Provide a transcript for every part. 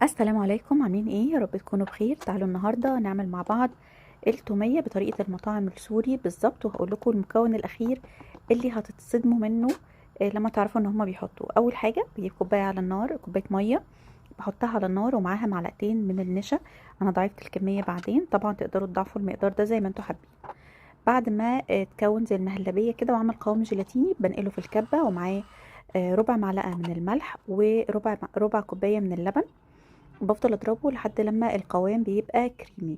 السلام عليكم، عاملين ايه؟ يا رب تكونوا بخير. تعالوا النهارده نعمل مع بعض التوميه بطريقة المطاعم السوري بالظبط، وهقول لكم المكون الاخير اللي هتتصدموا منه لما تعرفوا ان هما بيحطوه. اول حاجة بجيب كوباية على النار، كوباية مية بحطها على النار ومعاها معلقتين من النشا. انا ضعفت الكمية بعدين، طبعا تقدروا تضعفوا المقدار ده زي ما انتوا حابين. بعد ما تكون زي المهلبيه كده وعمل قوام جيلاتيني، بنقله في الكبه ومعاه ربع معلقه من الملح وربع كوباية من اللبن. بفضل اضربه لحد لما القوام بيبقى كريمي.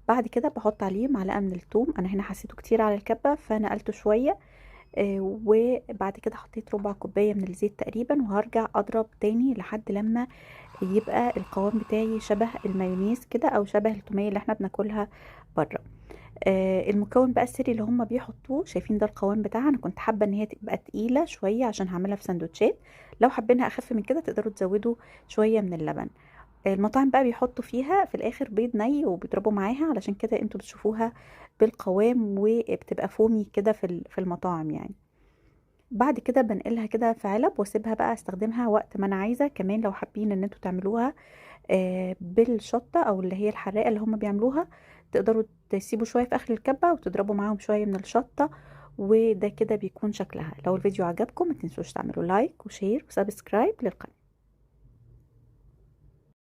بعد كده بحط عليه معلقه من الثوم، انا هنا حسيته كتير على الكبه فنقلته شوية. وبعد كده حطيت ربع كوباية من الزيت تقريبا، وهرجع اضرب تاني لحد لما يبقى القوام بتاعي شبه المايونيز كده، او شبه التوميه اللي احنا بناكلها بره. المكون بقى السري اللي هم بيحطوه، شايفين ده القوام بتاعها. انا كنت حابة ان هي تبقى تقيلة شوية عشان هعملها في سندوتشات، لو حابينها اخف من كده تقدروا تزودوا شوية من اللبن. المطاعم بقى بيحطوا فيها في الاخر بيض ني وبيضربوا معاها، علشان كده انتوا بتشوفوها بالقوام وبتبقى فومي كده في المطاعم يعني. بعد كده بنقلها كده في علب واسيبها بقى استخدمها وقت ما انا عايزه. كمان لو حابين ان انتوا تعملوها بالشطه او اللي هي الحراقه اللي هم بيعملوها، تقدروا تسيبوا شوية في اخر الكبه وتضربوا معاهم شوية من الشطه، وده كده بيكون شكلها. لو الفيديو عجبكم ما تنسوش تعملوا like و share و subscribe للقناة.